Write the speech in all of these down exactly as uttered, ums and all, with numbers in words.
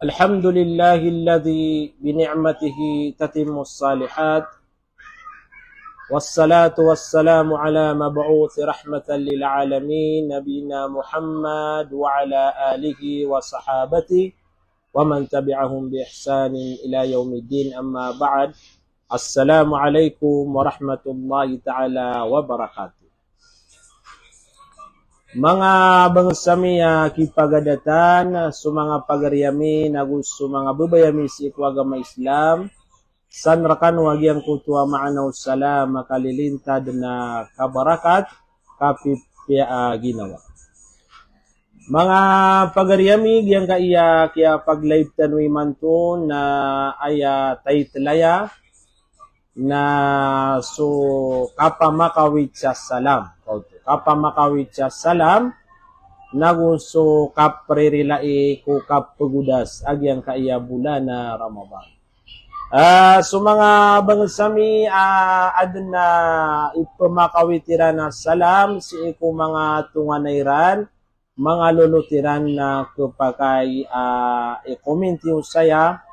الحمد لله الذي بنعمته تتم الصالحات. والصلاة والسلام على مبعوث رحمة للعالمين نبينا محمد وعلى آله وصحابته ومن تبعهم بإحسان إلى يوم الدين، أما بعد. السلام عليكم ورحمة الله تعالى وبركاته. Manga bangsa mi a kipagadatan, so manga pagari ami, nago so manga babay ami sii ko agama Islam, san rekano a giyangkoto a maana o salam a kalilintad na kabarakat, kapipiya a ginawa. Manga pagari ami, giyangkaya kiyapag-live tano imanto na aya title aya na so kapamakawit sa salam. Kapamakawit sa salam, nago so kapririlai ko kapagodas a giyangkaya bolan a Ramadan. Ah, so manga bangsa mi, ah, aden a ipamakawit iran a salam sii ko manga tonganay iran, manga lolot iran na kepakay, ah, i-comment iyo saya,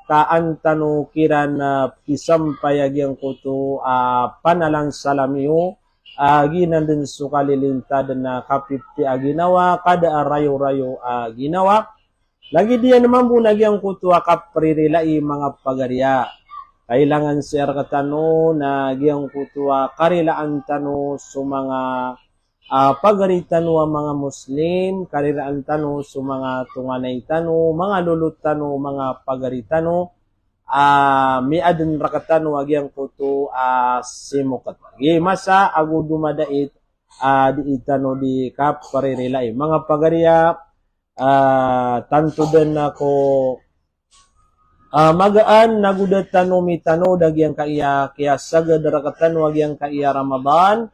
ka an tano kiran, ah, pisampay a giyangkoto a panalan salam iyo, ah, giyanan den so kalilintad na kapipiya a ginawa, kada a rayorayo a ginawa. Lagid iyan mambo na giyangkoto a kapririlai, manga pagari a kailangan sii rektano na giyangkoto a karilaan tano so manga ah, pagari tano a manga Muslim, karilaan tano so manga tonganay tano, manga lolot tano, manga pagari tano, ah, miyaden rektano a giyangkoto a simoket. Giya masa ago domadait, ah, dii tano di kapririlai. Manga pagari a, ah, tanto den a ko ah, magaan nago da tano mitano da giyangkaya kiyasagad rektano a giyangkaya Ramadan.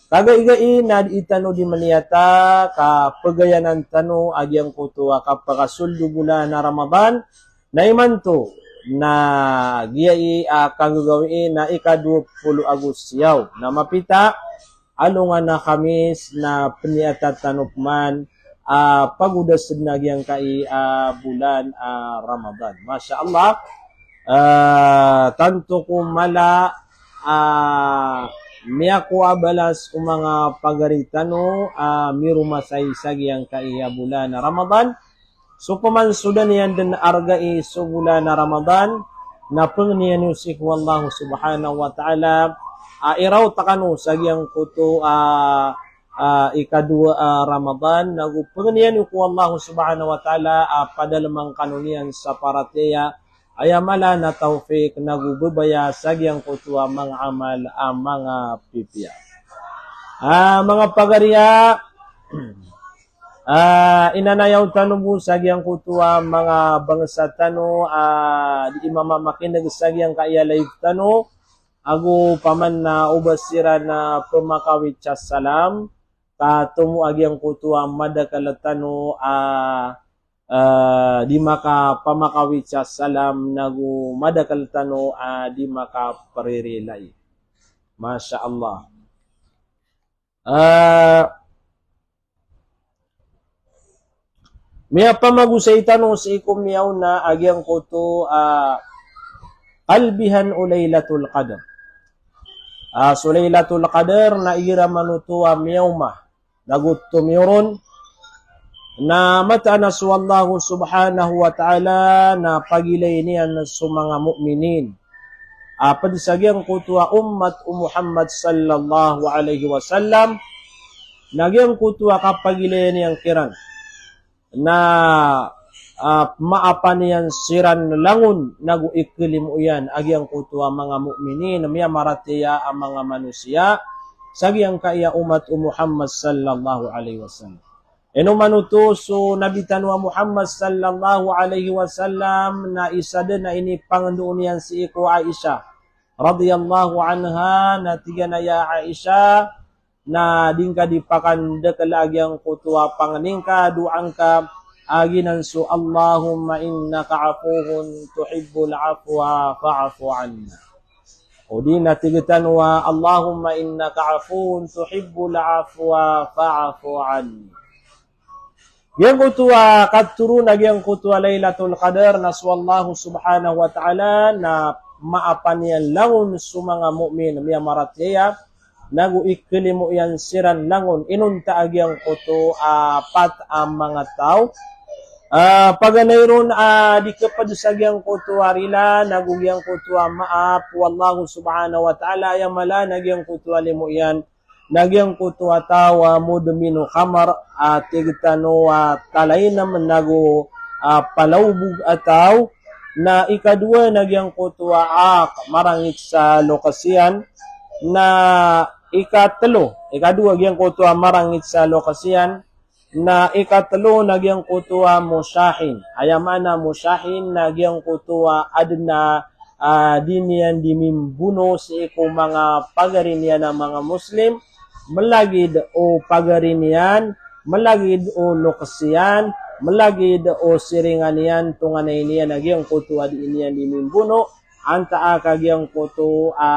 Kagaigai na dii tano di maniyata ka pegayanan tano a giyangkoto a kapakasold o bolan a Ramadan. Na imanto na giyai a kagagawii na ikadowa polo ago siyaw na mapita, alongan a Khamis, na peniyata tano pman a pagodas den a giyangkai a bolan a Ramadan. Masha Allah. Ah, tanto ko mala a miyakowa a balas ko manga pagari tano a miromasay sa giyangkai a bolan a Ramadan. So pamansodan iyan den argai so bolan a Ramadan, na pengnin iyo sii ko Allah Subhanahu wa Ta'ala a iraot kano sa giyangkoto a, a, ikadowa a Ramadan, nago pengnin iyo ko Allah Subhanahu wa Ta'ala a padalman kano niyan sa paratiyaya, aya mala na tawfik nago babaya sa giyangkoto a manga amal a manga pipiya. Ah, manga pagari a, ah, inanayaw tano bo sa giyangkoto a manga bangsa tano a dii mamamakineg sa giyangkaya live tano, ago paman na oba siran a pemakawit sa salam, ka tomo a giyangkoto a madakel tano a, ah, di makapamakawit sa salam, nago madakel tano a di makapririlai. Masha Allah. Ah, miyapamagosay tano sii ko miyaona a giyangkoto a kalbihan o Laylatul Qadr. Ah, so Laylatul Qadr na igira man oto a miyaoma nago tomiyoron, na mataan a so Allah Subhanahu wa Ta'ala na pagilayin iyan so manga mu'minin a ped sa giyangkoto a ummat o Muhammad sallallahu alaihi wasallam, na giyangkoto a kapagilayin iyan kiran na, ah, maapan iyan siran langon nago ikelimo iyan a giyangkoto a manga mu'minin, miyamaratiyaya a manga manosiya sa giyangkaya ummat o Muhammad sallallahu alaihi wasallam. Ino man oto so Nabi tano a Muhammad sallallahu alaihi wasallam, na isa den a inipangendoon iyan sii ko Aisha radhiyallahu anha, na tig iyan a, "Ya Aisha, na di ngka di pakandakel a giyangkoto a pangni ngka, doa ngka, a giyanan so Allahumma innaka afuwun tuhibbul afwa fa'fu anna." Odi na tig tano a, "Allahumma innaka afuwun tuhibbul afwa fa'fu anni." Giyangkoto a katoro na giyangkoto a Lailatul Qadr na so Allah subhanahu wa ta'ala na maapan iyan langon so manga mu'min miyamaratiyaya, nago ikalimo iyan siran langon inonta a giyangkoto a pat a manga taw. Ah, paganay ron a di kaped sa giyangkoto a rila, nago giyangkoto a maap o Allah subhanahu wa ta'ala, aya mala na giyangkoto a limo iyan na giyangkoto a taw a mudminu khamr, a tig tano a talainem nago a palawbog a taw, na ikadowa na giyangkoto a aq, marangit sa loks iyan, na ikatelo, ikadowa giyangkoto a marangit sa loks iyan, na ikatelo na giyangkoto a mushahin. Aya maana mushahin na giyangkoto a aden a, ah, di niyan di mimbono sii ko manga pagari niyan a manga Muslim, melagid o pagari niyan, melagid o loks iyan, melagid o siringan iyan, tonganay niyan a giyangkoto a di niyan di mimbono, antaa ka giyangkoto a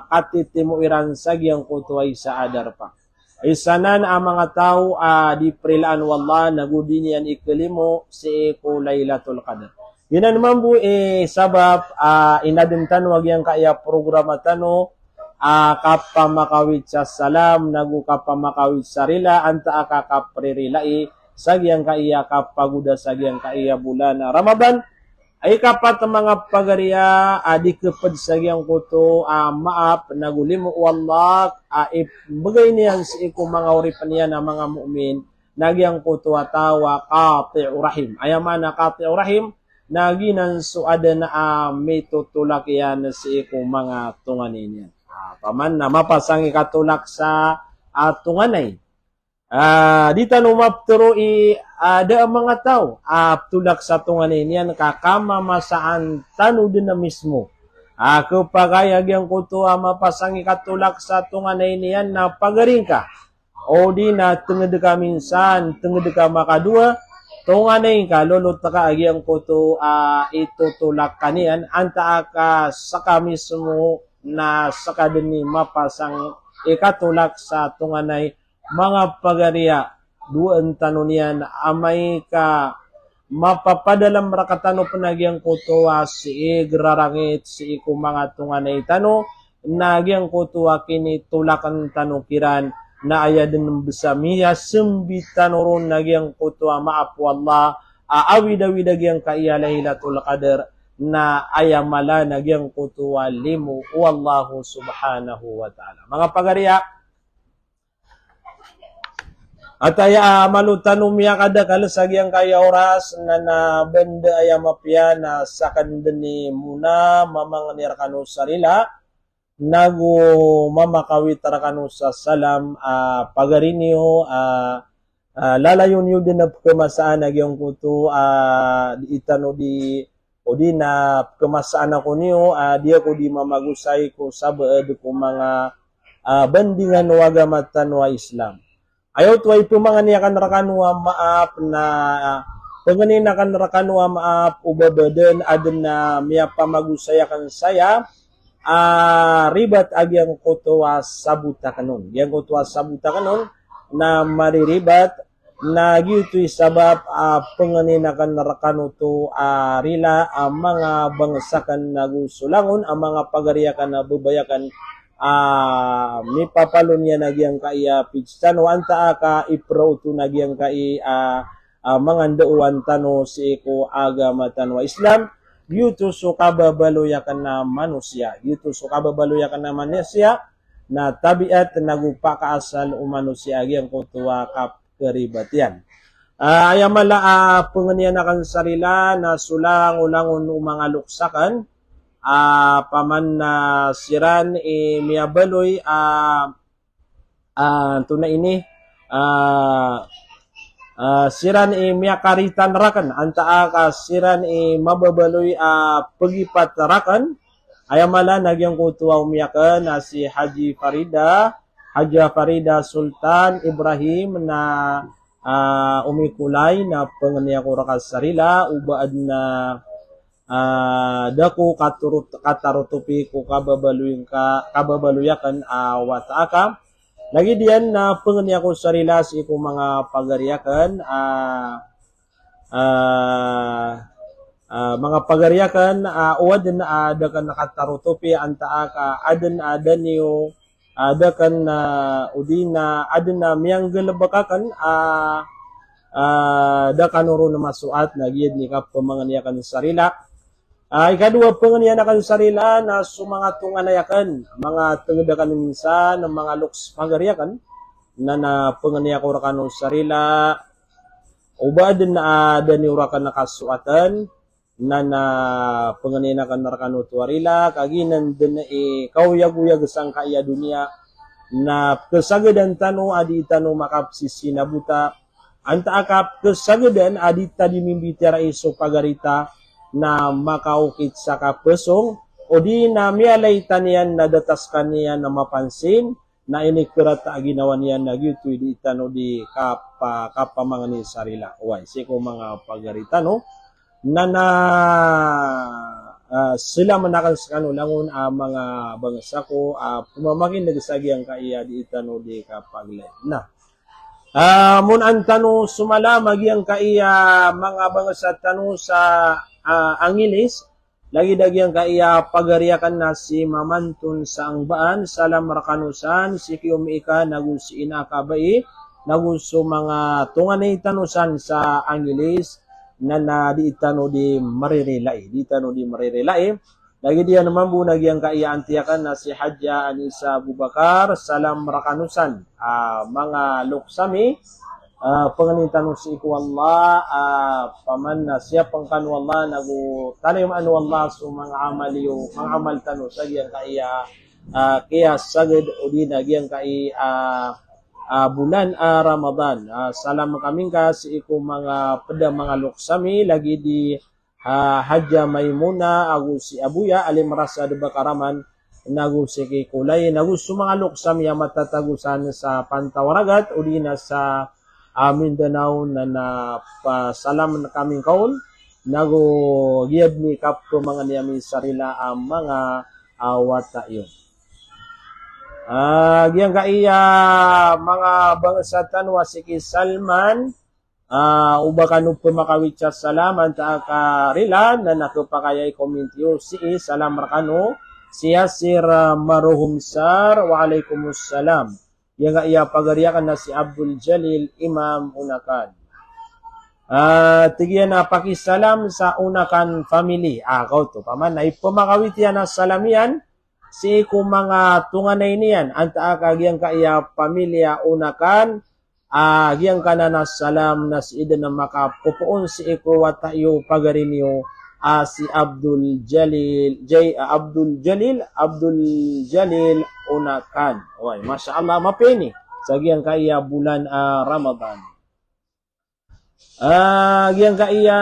katitimo iran sa giyangkoto a isa a darpa. Isa nan a manga taw a di prilaan o Allah nago di niyan ikalimo sii ko Lailatul Qadr. Giyanan mambo i sabap a inaden tano a giyangkaya programa tano a kapamakawit sa salam nago kapamakawit sa rila, antaa ka kapririlai sa giyangkaya kapagoda sa giyangkaya bolan a Ramadan. Ay kapat a manga pagariya a di kaped sa giyangkoto a maap nago limo o Allah a ibegay niyan sii ko manga oripen iyan a manga mu'min na giyangkoto a taw a qati'u rahim. Aya maana qati'u rahim na giyanan so aden a mitotolak iyan sii ko manga tonganay niyan. Ah, paman na mapasang i katolak sa, ah, tonganay. Ah, di tano maptero i, ah, da a manga taw a ptolak sa tonganay niyan ka kamamasaan tano den a mismo. Ah, kepakay a giyangkoto a mapasang i katolak sa tonganay niyan na pagari ngka. O di na tenged ka minsan, tenged ka makadowa, tonganay ngka, lolot ka a giyangkoto a itotolak ka niyan, antaa ka seka mismo na seka den i mapasang i katolak sa tonganay. Manga pagariya, dowaan tano niyan amay ka mapapadalem rektano pen a giyangkoto a siig rarangit sii ko manga tonganay tano, na giyangkoto a kinitolaken tano kiran, na aya den bes a miyasembi tano ron na giyangkoto a maap o Allah a awid-awid a giyangkaya Lailatul Qadr, na aya mala na giyangkoto a limo o Allah subhanahu wa ta'ala. Manga pagariya, Ataya a malo tano miyakadakal sa giyangkaya oras na, na benda aya mapiya na saken den i mona mamangeni rekano sa rila, nago mamakawit rekano sa salam a pagari niyo a, a lalayon iyo den a pekemasaan a giyangkoto a di tano di O di na pekemasaan ako niyo a di ako di mamagosay ko sabaad ko manga, ah, bandingan o agama tano a Islam. Aya oto a ipemangeni aken rekano a maap na, ah, pengenin aken rekano a maap o ba den aden a miyapamagosay aken saya, ah, ribat a giyangkoto a sabot aken on. Giyangkoto a sabot aken on na mariribat na giyoto i sabap a pengenin aken rekano oto a rila a manga bangsa aken ago so langon a manga pagari aken a babay aken a mipapalon iyan a giyangkai a page tano antaa ka iprao oto na giyangkai a, a, manga ndaowan tano sii ko agama tano a Islam. Giyoto so kababaloy aken a manosiya. Giyoto so kababaloy aken a manosiya na tabiat nago pakaasal o manosiya a giyangkoto a kap- keribat iyan. Ah, aya mala a pengenian aken sa rila na so langolangon o manga loks aken, ah, paman na siran i miyabaloy, ah, ah, antonaa ini, ah, ah, siran i miyakaritan raken, antaa ka siran i mababaloy a pegipat raken, aya mala na giyangkoto a omi aken a si Haji Farida, Haja Farida Sultan Ibrahim na, ah, omi ko lay na pengeni ako reka sa rila, o ba aden a, ah, da ko katarot-, katarotopi ko kababaloy ka, kababaloy aken a wata aka. Lagid iyan na pengeni ako sa rila sii ko manga pagari aken, ah, ah, ah, manga pagari akn, ah, o adn a da akn katarotopi antaa ka adn a da niyo, ah, da akn, ah, odi na adn a miyanggalbk akn, ah, ah, da kano ron masoat na giya dn i kapamangni akn sa rila. Ah, ikadowa, pangnian akn sa rila na so manga tonganay akn, manga tngd akn minsan, manga loks pagari akn, na, na pangni ako rkano sa rila, o ba adn a da niyo rakn kasoatn, na, na pangnian akn rkano oto a rila, kagiya nan dn i kaoyagoyag sangkai a doniya, na pkhasagdan tano a di tano makapsisinabota, antaa ka pkhasagdan a di ta di mimbitiyarai so pagari ta na makaokit sa kapasong, odi na miyalay ta niyan na datas ka niyan na mapansin, na inikrata a ginawa niyan na giyoto i di tano di kapa-, kapamangni sa rila. Oway, sii ko manga pagari tano, na, na, ah, selamat akn skano langon a manga bangsa ko a pmamakin'g sa giyangkai a di tano di kapaglay. Na, ah, mon an tano somalam a giyangkai a manga bangsa tano sa, ah, Angilis, lagid a giyangkai a pagari akn na si Mamanton sa Angbaan, salam rkano san, si Kiyomi Ika, nago si Ina Kabai, nago so manga tonganay tano san sa Angilis, na, na di tano di maririlai, di tano di maririlai. Lagid iyan mambo na giyangkai a anti akn na si Hadja Anisa Abubakar, salam rkano san, ah, manga loks ami, ah, pangnin tano sii ko Allah, ah, paman na siyapn kano o Allah, nago tanayamaan o Allah so manga amal iyo, manga amal tano sa giyangkai a, ah, kiyasagad odi na giyangkai a, ah, bulan a Ramadan. Ah, salam kami ngka sii ko manga pd a manga loks ami, lagid i, ah, Hadja Maimuna, ago si Abuya, Alim Rasa Debakaraman, nago si Kikolay, nago so manga loks ami a matatago san sa Pantawaragat, odi na sa, ah, Mindanao, na, na pasalam kami ngka on, nago giya dn i kapamangni ami sa rila a manga, ah, wata iyo. Ah, giyangkai a manga bangsa tano a sii ki Salman, ah, o ba kano pmakawit sa salam antaa ka rila, na na khapakay a i-comment iyo sii, salam rkano, si Yasir, ah, Maruhum Sar, wa alaikumus salam. Giyangkai a pagari akn na si Abdul Jalil Imam Unakan. Ah, tig iyan a pakisalam sa Unakan family. Ah, kaoto, paman na ipmakawit iyan a salam iyan sii ko manga tonganay niyan, antaa ka giyangkai a pamilya Unakan, ah, giyangkanan a salam na sii dn a makapopoon sii ko wata iyo, pagari niyo, ah, si Abdul Jalil, Jay, ah, Abdul Jalil, Abdul Jalil Unakan. Oway, masha Allah, mapiya ini sa giyangkai a bulan a Ramadan. Ah, giyangkai a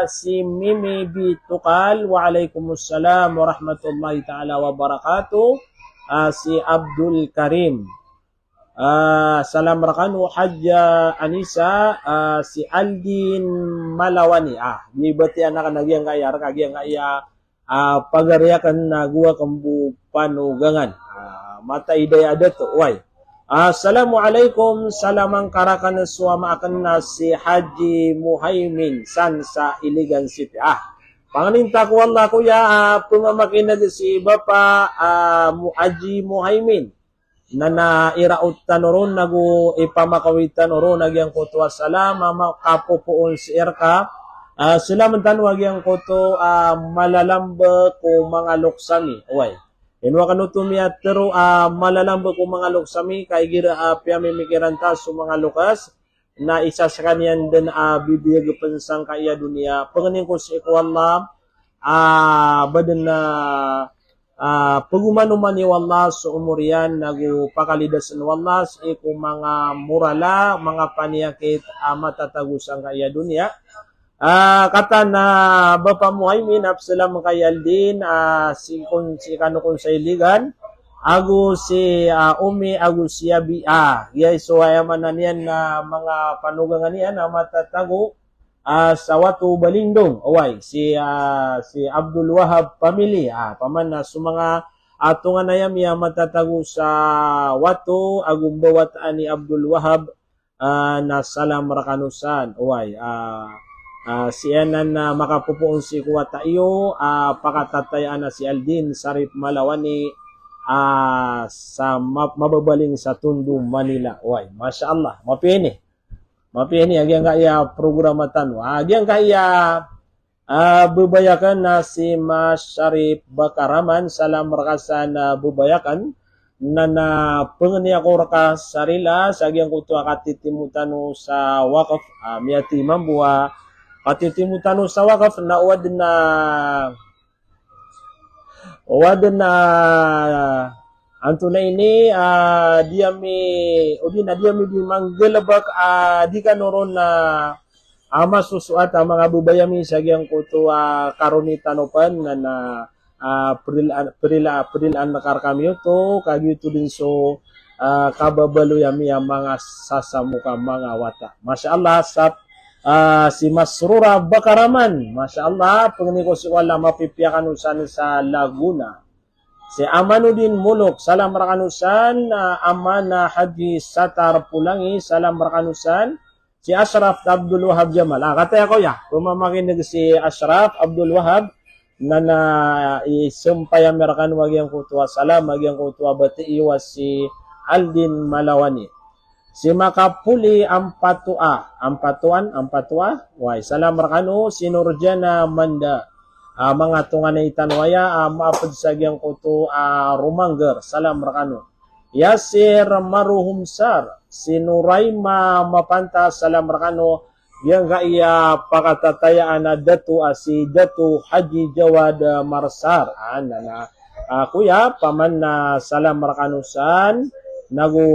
si Mimi Bitukal, wa alaikumus salam wa rahmatullahi ta'ala wa barakatuh. Ah, si Abdul Karim. Ah, salam rkano Hadja Anisa, ah, si Aldin Malawani. Ah, di batiya akn a giyangkai a rka, giyangkai a, ah, pagari akn na go akn bo panogangan. Ah, mataid a adat, oway. Ah, assalamu alaikum, salam angka rakn so ama akn na si Haji Muhaimin san sa Iligan City. Ah, pangnin ta ko Allah, koya, ah, pmamakin'g si Bapa, ah, Mu-, Haji Muhaimin. Na, na iraot tano ron, nago ipamakawit tano ron a giyangkoto a salam a makapopoon sii rka. Ah, salam tano a giyangkoto a malalamba ko manga loks ami. Oway. Ino akn oto miyatharo a malalamba ko manga loks ami, ka igira a piyamimikiran ta so manga loks, na isa skaniyan dn a bibiyag pn sangkai a doniya. Pangnin ko sii ko Allah, ah, ba dn a, ah, pagomanoman iyo o Allah so omor iyan, nago pakalidasan o Allah sii ko manga moral a, manga paniyakit a matatago sangkai a doniya. Ah, katan a Bapa Muhaimin, a psalam ka i Aldin, ah, si kon, si kano kon sa Iligan, ago si, ah, Umi, ago si Abi, ah, giyai so aya maana niyan na manga panogangan iyan a matatago, ah, sa Wato Balindong, oway, si, ah, si Abdul Wahab family, ah, paman na so manga, ah, tonganay ami a matatago sa Wato, ago mbawataan i Abdul Wahab, ah, na salam rkano san, oway, ah, Ah, sii anan a makapopoon sii ko wata iyo a pakatatayaan a si Aldin Sharif Malawani, ah, sa ma-, mababaling sa Tondo, Manila. Way, masha Allah, mapiya ini. Mapiya ini a giyangkaya programa tano. Ah, giyangkaya, ah, babaya akn a si Mas Sharif Bakaraman, salam rka san, ah, babaya akn. Na, na pangni ako rka sa rila sa giyangkoto a katitimo tano sa wakf, ah, miyati mambo a katitimo tano sa wakf na o adn a, o adn a, antonaa ini, ah, di ami, o di na di ami di manggalbk, ah, di kano ron, ah, a masosoat a manga babaya mi sa giyangkoto a karoni tano pn na, na, ah, prila-, prila-, prilaan ka rkami oto, kagiya oto dn so, ah, kababaloy ami a manga sasamok a manga wata. Masha Allah, sa, ah, si Masrura Bakaraman. Masha Allah, pangni ko sii ko Allah mapipiya kano san sa Laguna. Si Amanuddin Muluk, salam rkano san, ah, Amana Haji Satar Pulangi, salam rkano san. Si Ashraf Abdul Wahab Jamal. Ah, kataya ko ya, pmamakin'g si Ashraf Abdul Wahab, na, na isampay ami rkano a giyangkoto a salam, a giyangkoto a bati iyo a si Aldin Malawani. Si Makapuli Ampatoa, Ampatoan, Ampatoa, way, salam rkano, si Nurjana Manda, ah, manga tonganay tano aya, ah, maapd sa giyangkoto a Romanger, salam rkano. Yasir Maruhum Sar, si Nuraima Mapanta, salam rkano, giyangkaya pakatatayaan a dato a si Dato Haji Jawad, ah, Marsar. Ah, na, na, ah, kuya, paman na salam rkano san, nago,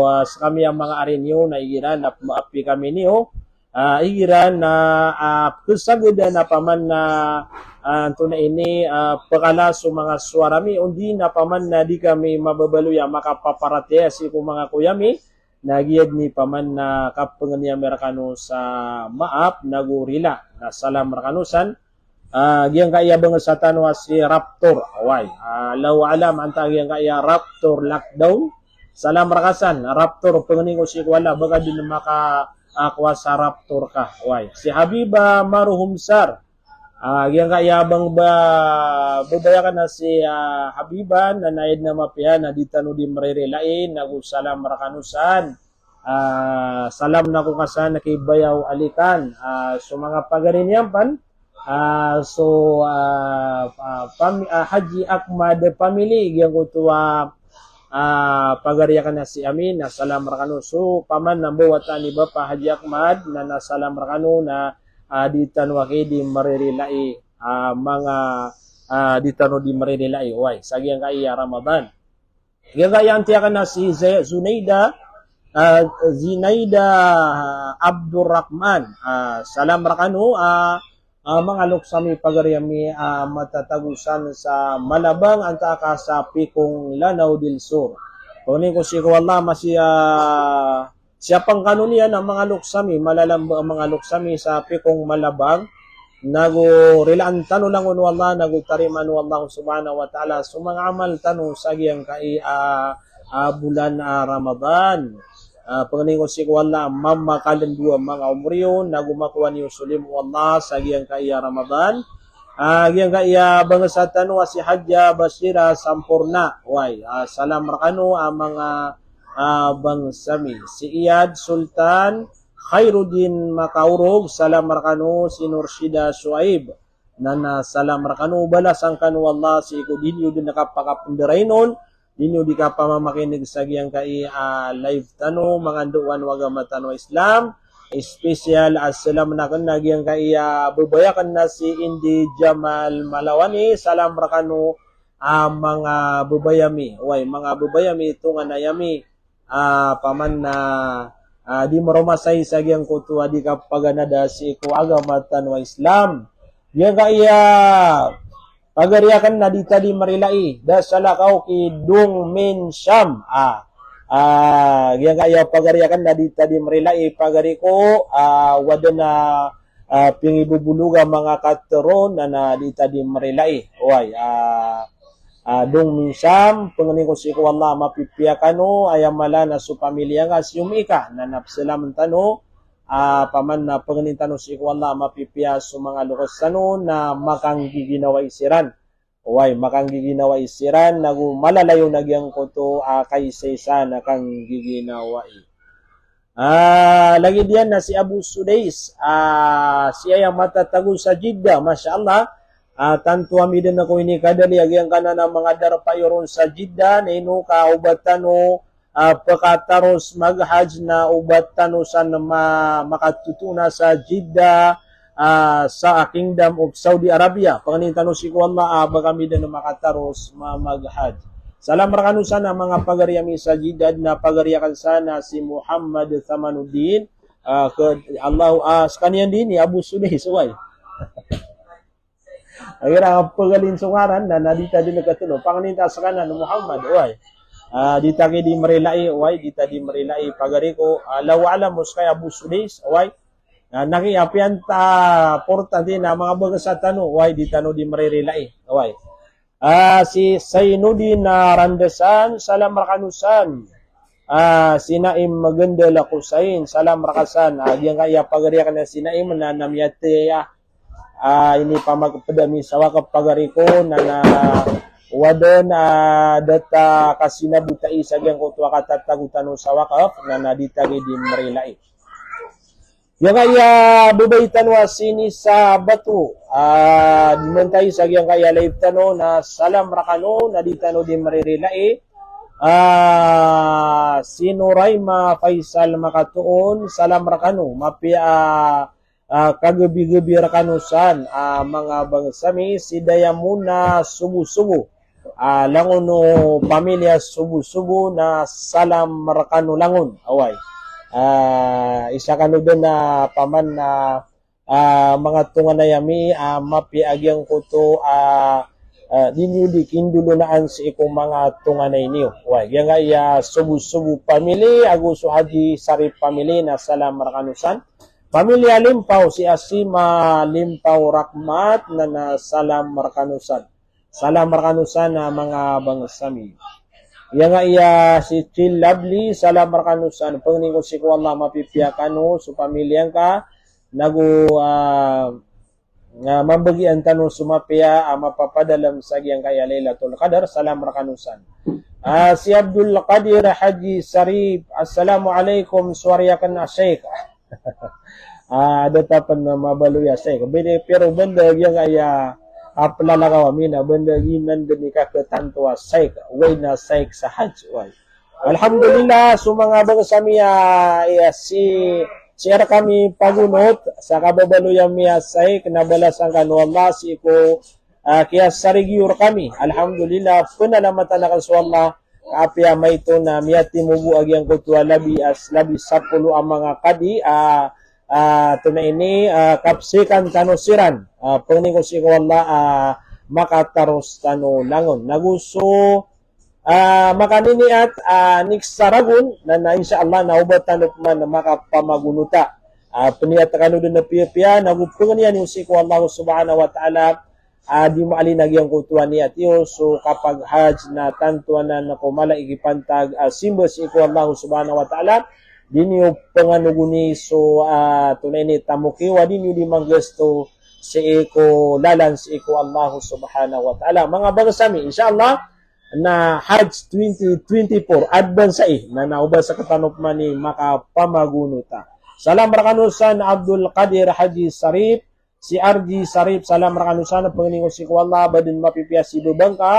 ah, skami a manga ari niyo, na igira na pmaapi kami niyo, ah, igira na, ah, pkhasagdan a paman na, ah, antonaa ini, ah, pkala so manga sowara mi, odi na paman na di kami mababaloy a makapaparatiyaya sii ko manga koya mi, na giya dn i paman na kapangni ami rkano sa maap, nago rila, na salam rkano san, ah, giyangkaya bangsa tano a si Raptor, way. Ah, Allahu a'lam antaa giyangkaya Raptor lockdown. Salam rka san, Raptor, pangni ko sii ko Allah, ba ka dn maka, ah, kowa sa Raptor ka, way. Si Habiba Maruhum Sar, ah, giyangkaya bang ba-, babaya akn a si, ah, Habiba, na aya dn a mapiya na di tano di mririlai, nago salam rkano san. Ah, salam na ko kasan ki Bayaw Alikan. Ah, so manga pagari niyan pn, ah, so, ah, ah, pami-, ah, Haji Ahmad family, giyangkoto a, ah, pagari akn a si Amin, na salam rkano. So paman na mbawataan i Bapa Haji Ahmad, na, na salam rkano, na, ah, di tano aki di mririlai, ah, manga, ah, di tano di mririlai, way, sa giyangkaya Ramadan. Giyangkaya antiyakan a si Ze-, Zunaida, ah, Zinaida, ah, Abdurrahman. Ah, salam rkano, ah, ah, manga loks ami, pagari ami, ah, matatago san sa Malabang, antaa ka sa Picong, Lanao del Sur. Pangni ko sii ko Allah, masi, ah, siyapn kano niyan a manga loks ami, malalamba a manga loks ami sa Picong, Malabang, nago rilaan tano langon o Allah, nago tarimaan o Allah subhanahu wa ta'ala so manga amal tano sa giyangkai a, a, bolan a Ramadan. A, pangni ko sii ko Allah, mamakalndo a manga omor iyo, nago makowa niyo so limo o Allah sa giyangkai a Ramadan. A, giyangkai a bangsa tano a si Hadja Bashira Samporna. Way, a, salam rkano a manga, a, bangsa mi. Si Iyad Sultan Khairuddin Makaorog, salam rkano. Si Nurshida Shuaib, na, na salam rkano, balasan kano o Allah sii ko di niyo dn kapakapndarainon, di niyo di kapamamakin'g sa giyangkai a live tano, manga ndao o agama tano a Islam, special a salam akn a giyangkai a babaya akn a si Indi Jamal Malawani, salam rkano a manga babaya mi, way, manga babaya mi, tonganay ami, a, paman na, a, di mromasay sa giyangkoto a di kapaganada sii ko agama tano a Islam. Giyangkai a pagari akn a di ta di mrilai, da salakaw ki Dong Min Sham. A, a, giyangkai a pagari akn a di ta di mrilai, pagari ko, a, o adn a, a, pingibobologa manga katero na, na di ta di mrilai. Way, a, a, Dong Min Sham, pangni ko sii ko Allah, mapipiya kano, aya mala na so pamilya nga si Umi Ika, na napsalam tano, a, paman na pangnin tano sii ko Allah a mapipiya so manga loks tano na makanggiginawai siran. Oway, makanggiginawai siran, nago malalayon a giyangkoto a kaisaisa na kanggiginawai. Ah, lagid iyan na si Abu Sudais, ah, sii aya matatago sa Jeddah, Masha Allah. Ah, tanto ami dn ko inikadali a giyangkanan a manga darpa iyo ron sa Jeddah, na ino ka o ba tano, ah, pkataros maghajj na o ba tano san ma-, makatotona sa Jeddah, ah, sa Kingdom of Saudi Arabia. Pangnin tano sii ko Allah, ah, ba kami dn makataros ma-, maghajj. Salam rkano san a manga pagari ami sa Jeddah, na pagari akn san a si Muhammad Thamanuddin, ah, ke-, Allah, ah, skaniyan dn i Abu Sudais, oway. Agira pagalin so ngaran na, na di ta di nagkatlo. Pangnin ta skaniyan Muhammad, oway. Ah, di ta ki di mrilai, oway, di ta di mrilai pagari ko. Ah, Allahu a'lam, o ska i Abu Sudais, oway. Ah, na ki apiya antaa portante na manga bangsa tano, oway, di tano di mrilai, oway. Ah, si Sainudin, ah, Randasan, salam rkano san. Ah, si Naim Magandala Kusain, salam rka san. Ah, giyangkaya pagari akn a si Naim na, na miyathay aya, ah, inipamagpd ami sa wakf pagari ko, na, na wada na, ah, da ta kasinabotai sa giyangkoto a katatago tano sa wakf, na, na di ta ki di mrilai. Giyangkaya babay tano a si Nisa Bato, ah, di mantay sa giyangkaya live tano na salam rkano na di tano di mrilai. Ah, si Noraima Faisal Makatoon, salam rkano, mapiya, ah, ah, kagabi-gabi rkano san, ah, manga bangsa mi, si Dayamona Sobo-sobo. Ah, langon o pamilya Sobo-sobo na salam rkano langon. Oway. Ah, isa kano dn a paman na, ah, manga tonganay ami, ah, mapiya a giyangkoto, ah, ah, di niyo di kindolonaan sii ko manga tonganay niyo. Oway, giyangkaya Sobo-sobo family, ago so Haji Sarip family na salam rkano san. Pamilya Limpaw, si Asima Limpaw Rahmat, na, na salam rkano san. Salam rkano san a manga bangsa mi. Giyangkaya si Chill Lovely, salam rkano san. Pangnin ko sii ko Allah mapipiya kano so pamilya ngka, nago, ah, ah, mambagian tano so mapiya a mapapadalm sa giyangkaya Lailatul Qadr, salam rkano san. Ah, si Abdul Qadir Haji Sarip, assalamu alaikum, sowari akn a Sheikh. Ah, da ta pn mabaloy a Sheikh. Bini, pero banda giyangkaya a plalakaw ami na banda giyanan dn i kakhatanto a Sheikh. Oway na Sheikh sa Hajj, oway. Alhamdulillah, so manga bangsa mi a, iya, si, si rkami pagonot sa kababaloy ami a Sheikh na balasan kano o Allah sii ko, ah, kiyasarigi rkami. Alhamdulillah, pnalamatan akn so Allah ka apiya maito na miyatimo bo a giyangkoto a labi a s-, labi sapolo a manga kadi, ah, ah, tonaa ini, ah, kapsikan tano siran. Ah, pangnin ko sii ko Allah, ah, makataros tano langon. Nago so, ah, makaniniat, ah, next a ragon, na, na insha Allah na o ba tano pman makapamagonota. Ah, pniyat kano dn a piyapiya, nago pangniya niyo sii ko Allah subhanahu wa ta'ala, ah, di maali na giyangkoto a niyat iyo, so kapaghajj na tanto anan ko mala i kipantag a simba sii ko Allah subhanahu wa ta'ala, di niyo panganogoni so, ah, tonaa ini tamok iyo, a di niyo di manggasto sii ko lalan sii ko Allah subhanahu wa ta'ala. Manga bangsa mi, insha Allah, na Hajj twenty twenty-four, advance ai, na, na o ba sktano pman i makapamagonota. Salam rkano san Abdul Qadir Haji Sarip, si R G Sarip, salam rkano san, pangnin ko sii ko Allah, ba dn mapipiya si baba ngka,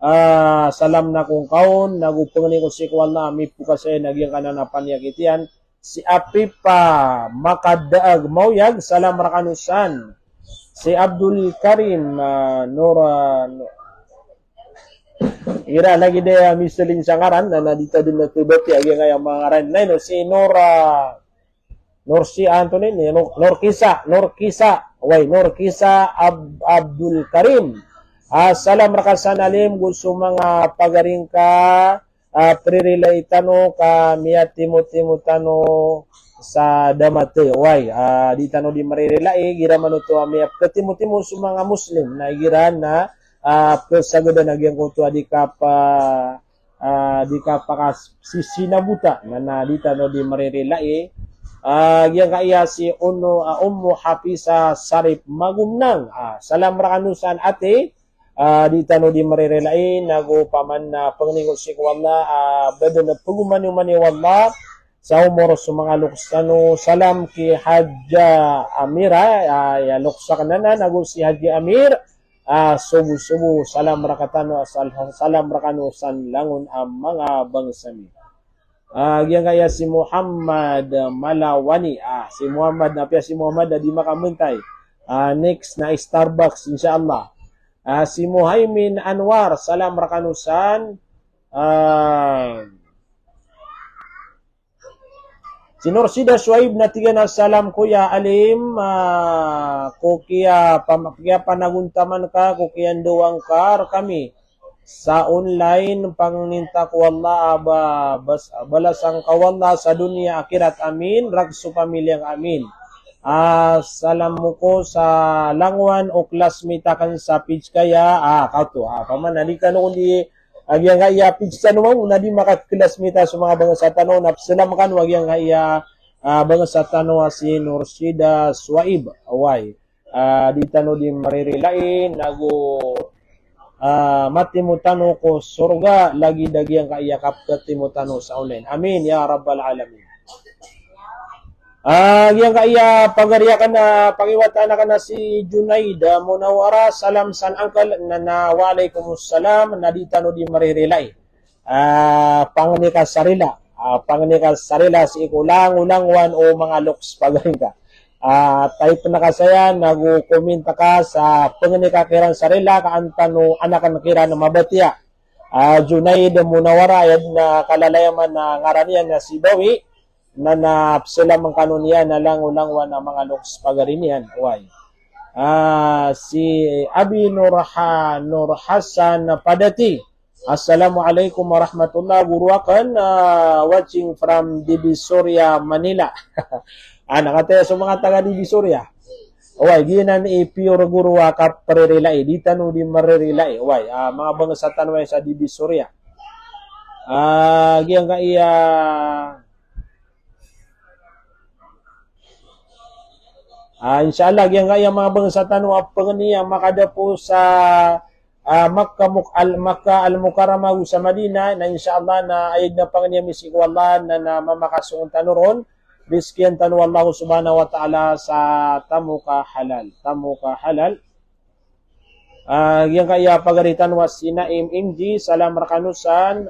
ah, salam na ko ngka on, nago pangnin ko sii ko Allah, mipokas iyan a giyangkanan a paniyakit iyan, si Apipa Makadaag Maoyag, salam rkano san. Si Abdul Karim, ah, Nora, no-, ira lagid a misaling sa ngaran, na, na di ta dn na tbati a giyangkaya manga ngaran. Na ino, si Nora, Norsi, antonaa ini, Nor-, Norkisa, Norkisa, oway, Norkisa Ab-, Abdul Karim. Ah, salam rka san Alim, go so manga pagari ngka, ah, pririlai tano ka miyatimotimo tano sa damat, oway, ah, di tano di mririlai, igira man oto a miyapkatimotimo so manga Muslim, na igira na, ah, psagadan a giyangkoto a di kapa-, ah, di kapakasisinabota, na, na di tano di mririlai, Ah, giyangkaya si Uno, ah, Ummu Hafisa Sarip Magumnang. Ah, salam rakano san ati. Ah, di tano di maririlai, nago paman na pangni ko sii ko Allah, ah, beden na pagomani-omani o Allah sa omor so manga loks tano. Salam ki Hadja Amira, ah, aya loks akn anan, nago si Hadji Amir, ah, sobo-sobo, salam rakatano, sal-, salam rakano san langon a manga bangsa mi. Ah, giyangkaya si Muhammad Malawani. Ah, si Muhammad, na apiya si Muhammad na di makamantay. Ah, next na Starbucks, insha Allah. Ah, si Muhaimin Anwar, salam rakano san. Ah, si Nursida Suaib na tig iyan a salam Kuya Alim, ah, ko kiya pam-, kiya panagontaman ka, ko kiya ndowang ka rkami sa online, pangnin ta ko Allah a ba-, bas-, balasan ka o Allah sa doniya akhirat, amin, rk so pamilya ngka, amin. Ah, salam ko sa langowan o classmate akn sa page kaya, ah, kaoto, ah, paman na di kano kon di, ah, giyangkaya page tano mambo na di maka-classmate so manga bangsa tano, na psalam kano a giyangkaya, ah, bangsa tano a si Nursida Suaib, oway. Ah, di tano di maririlai, nago, ah, matimo tano ko sorga, lagid a giyangkaya kapkatimo tano sa online. Amin, ya Rabbal Alamin. Ah, giyangkaya pagari akn a, pangiwatan akn a si Junaid, ah, Munawara, salam san uncle, na, na, wa alaikumus salam, na di tano di maririlai. Ah, pangni ka sa rila. Ah, pangni ka sa rila sii ko langolangowan o manga loks pagari ngka. Ah, type na ka saya, nago comment ka sa pangni ka kiran sa rila, ka an tano anakan kiran mabatiya. Ah, Junaid Munawara, aya dn a kalalayaman a ngaran iyan na si Bawi, na, na psalam kano niyan a langolangowan a manga loks pagari niyan, oway. Ah, si Abi Nurha-, Nur Hasan Padati, Assalamualaikum warahmatullah, goro akn, ah, watching from Divisoria, Manila. Ah, na kataya so manga taga Divisoria. Oway, giyanan i pure goro a kapririlai, di tano di maririlai. Oway, ah, manga bangsa tano aya sa Divisoria. Ah, giyangkaya, ah, insha Allah, giyangkaya manga bangsa tano a pangni a makadapo sa, ah, Makkah Muk-, Al-, Makkah Al-Mukarramah ago sa Madinah, na insha Allah na aya dn a pangni ami sii ko Allah na, na mamakasong tano ron, rizkian tano o Allah subhanahu wa ta'ala sa tamok a halal, tamok a halal. Ah, giyangkaya pagari tano a si Naim M G, salam rakano san,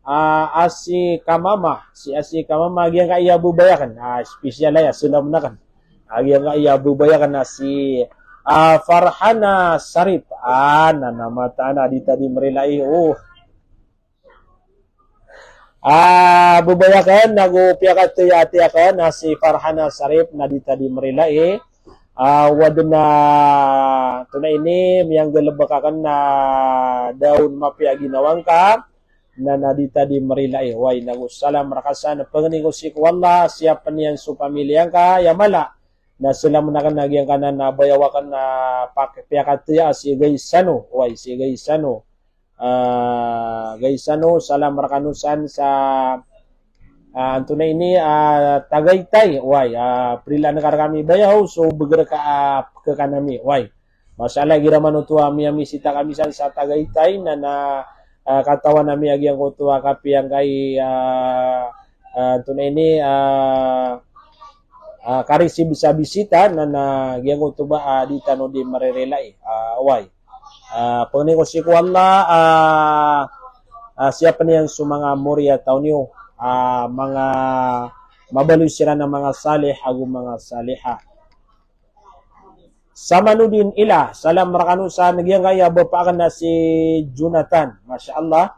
ah, Asi Kamama, si Asi Kamama, giyangkaya babay akn, ah, special aya, salam akn. Ah, giyangkaya babay akn a si, ah, Farhana Sarip, ah, na, na mataan a di ta di maririlai, oh. Ah, babay akn, nago piyakataya ati akn a si Farhana Sarip na di ta di maririlai. Ah, wadn a tonaa ini, miyanggalbk akn na da on mapiya a ginawa ngka, na, na di ta di maririlai. Oway, nago salam rka san, pangni ko sii ko Allah, siyapn iyan so pamilya ngka, aya mala na salam akn a giyangkanan a bayaw akn a pak-, piyakataya a si Gaisano. Oway, si Gaisano. Ah, Gaisano, salam rakano san sa, ah, antonaa ini, ah, Tagaytay, oway, ah, prilaan ka rkami bayaw, so bgr ka, ah, pkhakan ami, oway. Masha Allah, igira man oto a miyamisita kami san sa Tagaytay, na, na, ah, katawan ami a giyangkoto a kapiya ngka i, ah, ah, antonaa ini, ah, ah, karisib sa bisita, na, na giyangkoto ba, ah, di tano di maririlai, ah, oway. Ah, pangni ko sii ko Allah, ah, ah, siyapn iyan so manga moriya taw niyo, ah, manga mabaloy siran a manga salih ago manga saliha. Samanudin Ila, salam rakano san, giyangkaya bapa akn a si Jonathan. Masha Allah.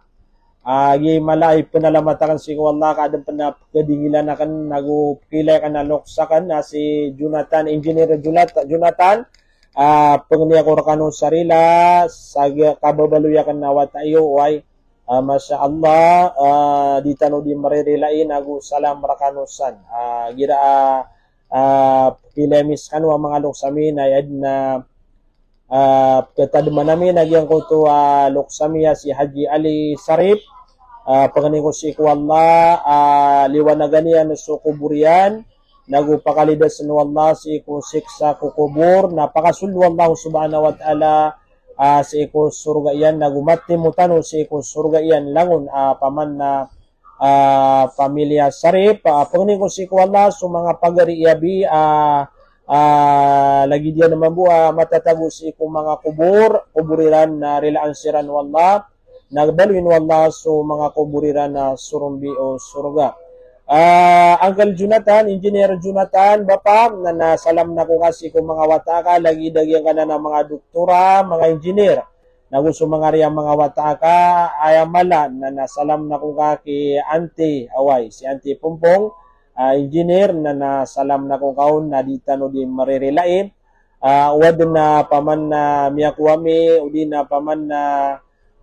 Ah, giya mala i pnalamat akn sii ko Allah, ka adn pn a pkadingilan akn, nago pkhailay akn a loks akn a si Jonathan, Engineer Jonat-, Jonathan. Ah, pangni ako rkano sa rila, sa giya kababaloy akn a wata iyo, oway. Ah, masha Allah, ah, di tano di maririlai, nago salam rakano san. Ah, igira, ah, ah, pkhailay ami skano a manga loks ami na aya dn a, ah, pkhatadman ami na giyangkoto a loks ami a si Haji Ali Sarip. Ah, pangni ko sii ko Allah, ah, liwanagan iyan so kobor iyan, nago pakalidasen o Allah sii ko siksa ko kobor, na pakasold o Allah subhanahu wa ta'ala, ah, sii ko sorga iyan, nago matimo tano sii ko sorga iyan langon, ah, paman na, ah, pamilya Sharif, ah, pangnin ko sii ko Allah so manga pagari iyabi, ah, ah, lagid iyan mambo, ah, matatago sii ko manga kobor, kobor iran na rilaan siran o Allah, na baloyin o Allah so manga kobor iran na sorombi o sorga. Ah, Uncle Jonathan, Engineer Jonathan, Bapa, na, na salam na ko ka sii ko manga wata aka, lagid a giyangkanan a manga doktora, manga engineer, nago so manga riya manga wata aka, aya mala, na, na salam na ko ka ki Auntie, oway, si Auntie Pompong, ah, engineer, na, na salam na ko ka on, na di tano di maririlai, ah, o aden a paman na miyakowa ami, odi na paman na,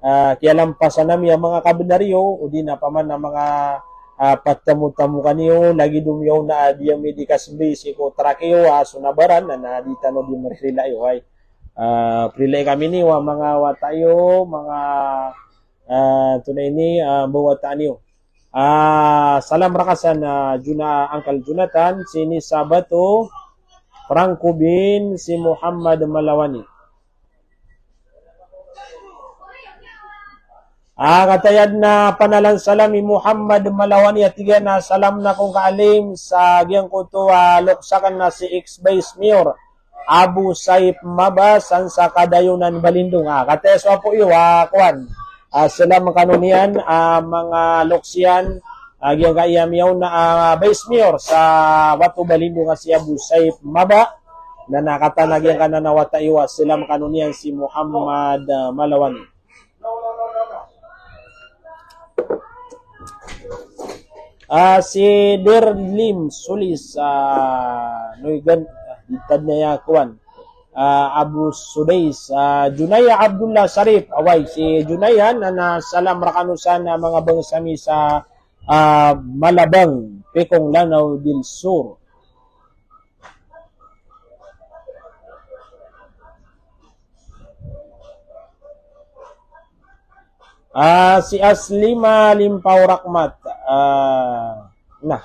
ah, kiyalampasan ami a manga kabenar iyo, odi na paman na manga, ah, patemotemokan iyo, lagid o miyaona a di ami di kasembi sii ko trak iyo, ah, so nabaran, na, na di tano di maririlai, oway. Ah, perilai kami niyo a manga wata iyo, manga, ah, antonaa ini, ah, mbawataan iyo. Ah, salam rakasan, ah, Jona-, Uncle Jonathan, si Nisa Bato, Franco bin, si Muhammad Malawani. Ah, kataya den a panalan salam i Muhammad Malawani a tig iyan a salam na ko ka alim sa giyangkoto a lokes aken na si ex-vice mayor Abu Saif Maba san sa Kadayonan Balindong. Ah, kataya so apo iyo, ah, kowan. Ah, salam kano niyan, ah, manga lokes iyan, ah, giyangkaya miyaona, ah, vice mayor sa Wato Balindong a si Abu Saif Maba. Na, na katanag iyan kanan a wata iyo, ah, salam kano niyan si Muhammad, ah, Malawani. Ah, si Derlim Solis, ah, Noygan, ah, di tadna iya kowan. Ah, Abu Sudais, ah, Junaya Abdullah Sharif, oway, si Junaya, na, na salam rakano san a manga bangsa mi sa, ah, Malabang, Pekong, Lanao del Sur. Ah, si Aslima Limpaw Rahmat. Ah, na.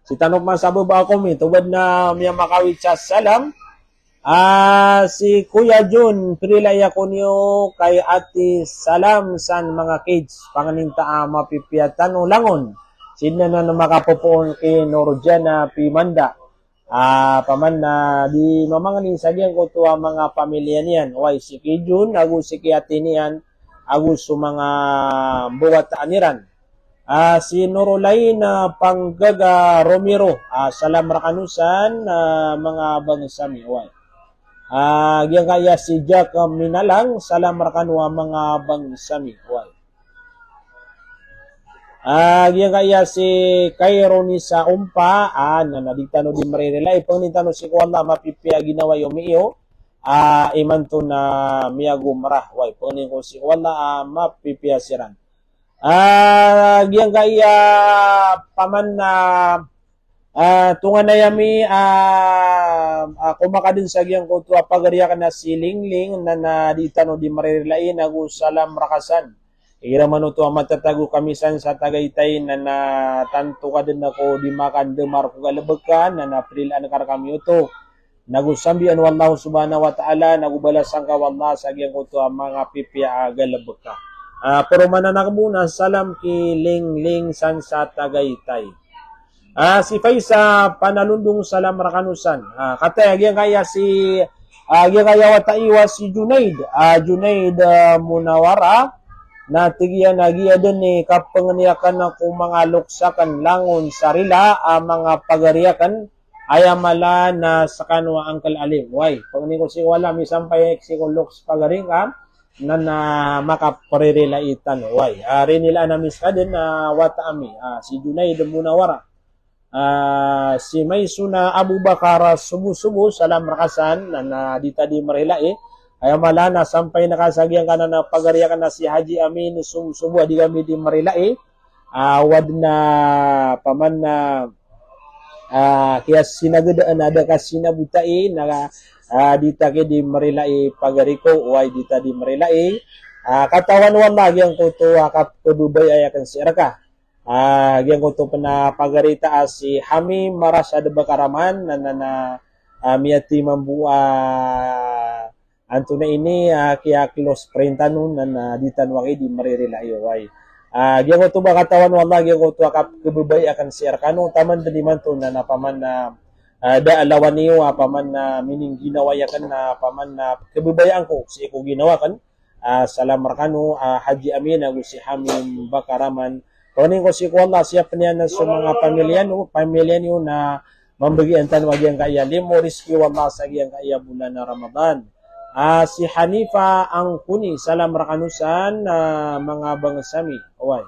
Si Tanok Masababa ako mi, tobad na miyamakawit sa salam. Ah, si Kuya Jun, perilai ako niyo kay Ate Salam san manga kids. Pangnin ta a mapipiya tano langon. Sidna na makapopoon ki Norjana Pimanda. Ah, paman na di mamangni sa giyangkoto a manga pamilya niyan. Oway, si Ki Jun, ago si Ki Ate niyan, ago so manga mbawataan iran. Ah, si Norolain, ah, Panggaga Romero. Ah, salam rakano san, ah, manga bangsa mi. Oway. Ah, giyangkaya si Jack, ah, Minalang, salam rakano a manga bangsa mi. Oway. Ah, giyangkaya si Kaironisa Ompa, ah, na, na di tano di maririlai, pangnin tano sii ko Allah a mapipiya ginawa iyo mi iyo, ah, imanto na miyagomra, oway, pangnin ko sii ko Allah a mapipiya siran. Ah, giyangkaya paman na, ah, tonganay ami, ah, ah, komakaden sa giyangkoto a pagari aken a si Lingling, na, na di tano di maririlai, nago salam rakasan. Igira man oto a matatago kami san sa Tagaytay, na, na tanto ka den ako di makandemar ko galebek ka, na, na perilaan ka rekami oto. Nago sambian o Allah subhanahu wa ta'ala, nago balasan ka o Allah sa giyangkoto a manga pipiya a galebek ka. Ah, peromanan ako bo na salam ki Lingling san sa Tagaytay. Ah, si Faisa Panalondong, salam rakano san. Ah, kataya giyangkaya si, ah, giyangkaya wata iyo a si Junaid. Ah, Junaid, ah, Munawara. Na tig iyan a giya den i kapengeni aken ko manga lokes aken langon sa rila a manga pagari aken. Aya mala na sekano a Uncle Alim. Oway, pangnin ko sii ko Allah a misampay sii ko lokes pagari ngka, na, na makaperilai tano. Oway, ah, rinilaan ami seka den a wata ami. Ah, si Junaid Munawara. Ah, si Maisuna Abubakar Subusubu, salam rakasan, na, na di ta di marilai. Aya mala na sampay na ka sa giyangkanan a pagari aken a si Haji Amin Subusubu, a di kami di marilai. Ah, wad na paman na, ah, kiyasinagedaan a da ka sinabotai, na, ah, di ta ki di marilai pagari ko, oway, di ta di marilai. Ah, katawan o Allah giyangkoto a kapebebay aya aken sii reka. Ah, giyangkoto pn a pagari ta a si Hami Marasad Bakaraman, na, na, na, ah, miyati mambo a antonaa ini, ah, kiya-close friend tano na, na di tano aki di maririlai, oway. Ah, giyangkoto ba katawan o Allah, giyangkoto a kapkhababayai akn sii rkano, taman dn imanto na, na paman na, ah, da a lawan iyo, ah, paman na miningginawai akn, ah, paman na khababayaan ko sii ko ginawa akn. Ah, salam rkano, ah, Haji Amin ago si Hamim Bakaraman. Pangnin ko sii ko Allah, siyap niyan so manga pamilya niyo, pamilya niyo na mambagian tano a giyangkaya limo rizki o Allah sa giyangkaya bolan a Ramadan. Ah, si Hanifa Angkuni, salam rkano san, ah, manga bangsa mi. Oway.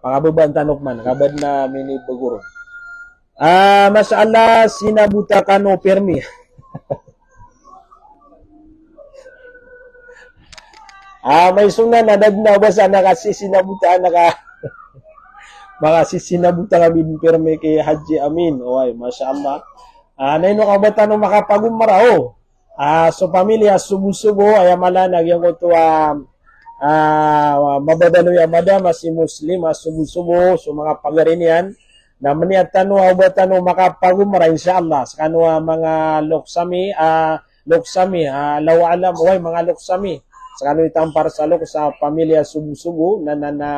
Pakababaan tano pman, ka ba dn a minibago ron. Ah, masha Allah, sinabota kano pirmi. Ah, maisona na da dn a basa na kasisinabota, na ka, makasisinabota kami dn pirmi ki Haji Amin. Oway, masha Allah. Ah, na ino ka ba tano makapagomra, o. Ah, so pamilya Sobo-Sobo, aya mala na giyangkoto a, ah, mababaloy a madam a si Muslim a Sobo-Sobo, so manga pagari niyan, na mniyat tano a oba tano makapagomra, insha Allah. Skano a manga loks ami, ah, loks ami, ah, Allahu a'lam, oway, manga loks ami. Skano i tampar sa loks a pamilya Sobo-Sobo, na, na, na,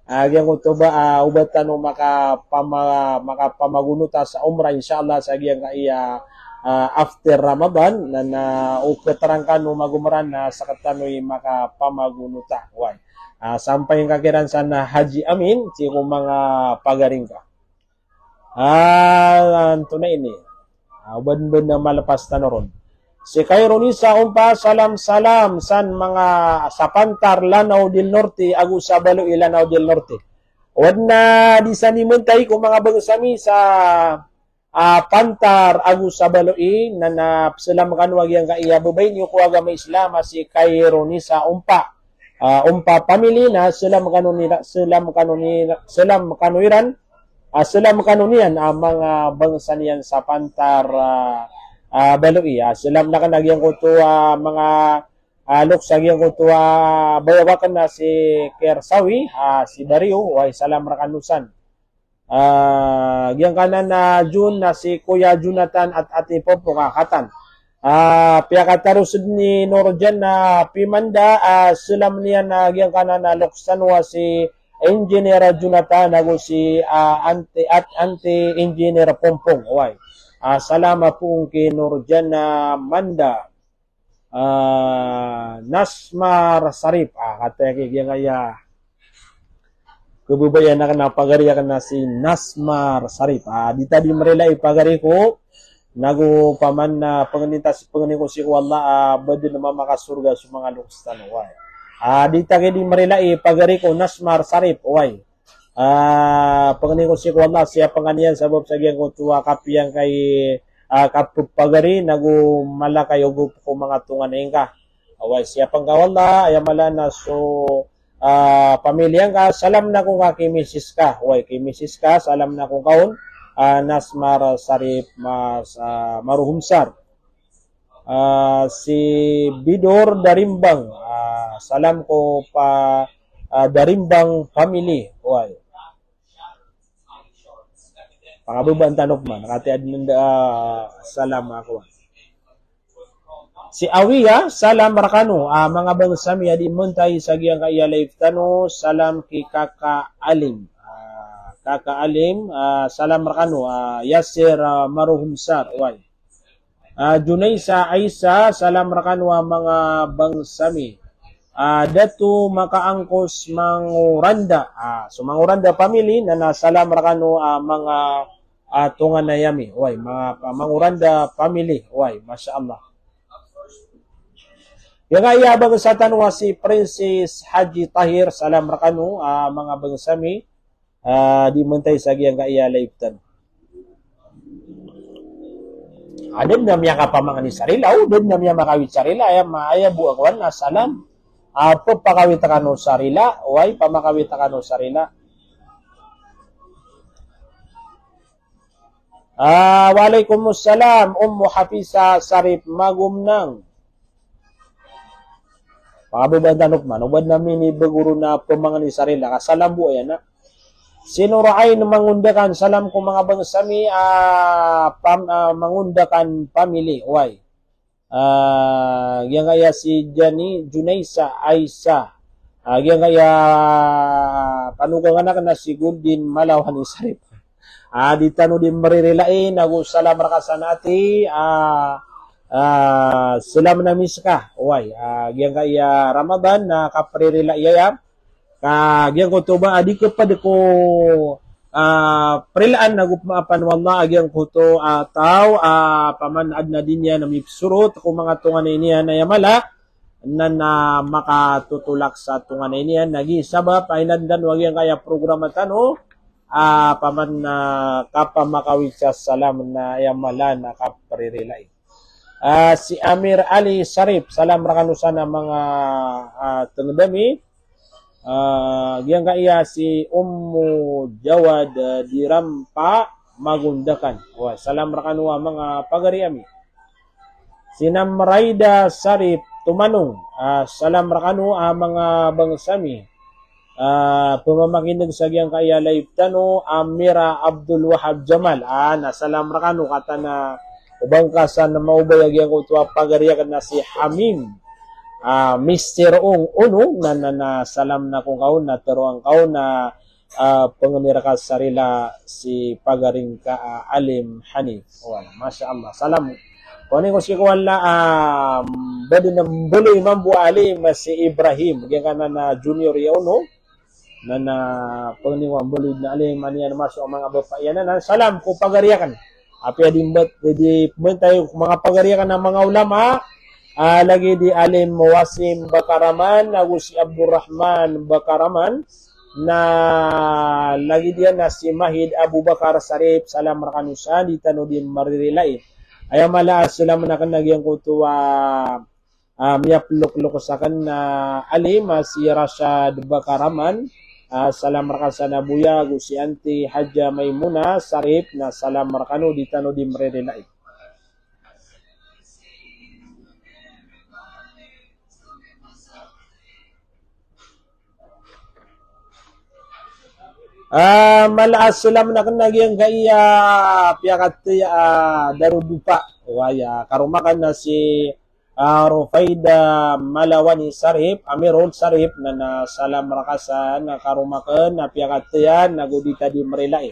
ah, giyangkoto ba, ah, oba tano makapama-, makapamagonota sa omra, insha Allah, sa giyangkaya, ah, after Ramadan, na, na, o khatarangka o magomra na sktano i makapamagonota. Oway. Ah, sampay ngka kiran san a Haji Amin, sii ko manga pagari ngka. Ah, antonaa ini. Ah, oba dn a malepas tano ron. Si Kaironisa Ompa, salam, salam san manga sa Pantar, Lanao del Norte, ago sa Baloi, Lanao del Norte. Oba dn a di san imanto ko manga bangsa mi sa, ah, Pantar ago sa Baloi, na, na psalam kano a giyangkaya babay niyo ko agama Islam a si Kaironisa Ompa. Ah, Ompa family na salam kano nira-, salam kano nira-, salam kano iran, ah, salam kano niyan, ah, manga bangsa niyan sa Pantar, ah, ah, Baloi, ah, salam na kna giyangkoto, ah, manga, ah, loks a giyangkoto, ah, bayaw akn a si Kersawi, ah, si Dario, oway, salam rkano san. Ah, giyangkanan a Jun na si Kuya Jonathan at Ate Popo ka Katan. Ah, piyakataros dn i Norjan a Pimanda, ah, salam niyan a giyangkanan a loks tano a si Engineer Jonathan ago si, ah, Ante, at Ante Engineer Pompong. Oway. Ah, salam a poon ki Norjan a Manda. Ah, Nasmar Sarip. Ah, katii aki giyangkaya. Khababayaan akn a pagari akn a si Nasmar Sarip. Ah, di ta di marilai pagari ko. Nago paman na pangnin ta si, pangnin ko sii ko Allah, ah, ba dn a mamakasorga so manga loks tano, oway. Ah, di ta ki di marilai pagari ko Nasmar Sarip, oway. Ah, pangnin ko sii ko Allah, siyapa ngka niyan sabap sa giyangkoto a kapiya ngka i, ah, kapagari, nago mala ka i ogop ko manga tonganay ngka. Oway, siyapa ngka o Allah, aya mala na so, ah, pamilya ngka, salam na ko ngka ki misis ka. Oway, ki misis ka, salam na ko ngka on, ah, Nasmar Sarip Mas-, ah, Maruhumsar. Ah, si Bidor Darimbang, ah, salam ko pa, ah, Darimbang family. Oway. Pakababaan tano pman, katii adn a, ah, salam ako. Si Awiya, salam rkano, ah, manga bangsa mi a di mantay sa giyangkaya live tano, salam ki Kaka Alim. Ah, Kaka Alim, ah, salam rkano, ah, Yasir, ah, Maruhumsar, oway. Ah, Junaisa Aisa, salam rkano a manga bangsa mi. Ah, Dato Makaangkos Mangoranda. Ah, so Mangoranda family, na, na salam rkano a manga, ah, tonganay ami. Oway, manga pa-, Mangoranda family. Oway, masha Allah. Giyangkaya bangsa tano a si Princess Haji Tahir, salam rkano a manga bangsa mi. Ah, di mantay sa giyangkaya live tano. Ah, da dn a miyakapamangni sa rila, o, da dn a miyamakawit sa rila, aya ma-, aya bo a kowan a salam. Ah, pphakawit kano sa rila, oway, pamakawit kano sa rila. Ah, wa alaikum salam, Ummu Hafisa Sarip Magumnang. Pakababaan tano pman o ba adn a minibagoro na pamangni sa rila ka salam bo aya na. Si Nurain Mangundakan, salam ko manga bangsa mi, ah, pam-, ah, Mangundakan family, oway. Ah, giyangkaya si Jani, Junaisa, Aisa. Ah, giyangkaya panogangan akn na si Goldin Malawani Sarip. Ah, di tano di mririlai, nago salam rka san ati, ah, ah, salam na miska. Oway, ah, giyangkaya Ramadan na kapririlai aya. Ka giyangkoto ba a di kapd ko, ah, prilaan nago pmaafan o Allah a giyangkoto, ah, taw, ah, paman adn a di niyan mipsorot ko manga tonganay niyan a aya mala, na, na makatotolak sa tonganay niyan, lagid sabap a inadn tano a giyangkaya programa tano, ah, paman, ah, kapamakawit sa salam na aya mala na kapririlai. Ah, si Amir Ali Sarip, salam rkano san a manga, ah, tngd ami. Ah, giyangkaya si Ummu Jawad, ah, Dirampa Magundakan. Wa, salam rkano a manga pagari ami. Si Namraida Sarip Tumanong, ah, salam rkano a manga bangsa mi. Ah, pmamakin'g sa giyangkaya live tano, Amira Abdul Wahab Jamal. Ah, na salam rkano, katawan a o ba ngka san maobay a giyangkoto a pagari akn na si Hamim. Ah, Mister Ong Ono, na, na, na salam na ko ngka on, na tharoang ka on a, ah, pangni rka sa rila si pagari ngka, ah, Alim Hanif. Wa, masha Allah. Salam. Pangni ko sii ko Allah, ah, ba dn a mbaloy mambo a Alim si Ibrahim. Giyangkanan a junior iyan, no? Na, na pangni ko a mbaloy dn a Alim, aniyan maso a manga bapa iyan, na salam ko pagari akn. Apiya di mbat, di pmbantay ko manga pagari akn a manga ulama, ah, lagid i Alim Wasim Bakaraman, ago si Abdurrahman Bakaraman, na lagid iyan a si Mahid Abubakar Sarip, salam rkano san, di tano di mririlai. Aya mala a salam akn a giyangkoto a, ah, miyaploklok sakn a Alim a si Rashad Bakaraman, ah, salam rka san a boya, ago si Auntie Haja Maimuna Sarip, na salam rkano, di tano di mririlai. Ah, mala a salam akn a giyangkaya piyakataya, ah, Darudupa. Wa, aya karoma akn na si, ah, Rufaida Malawani Sarip, Amirul Sarip, na, na salam rka san a karoma akn a piyakataya, nago di ta di mririlai.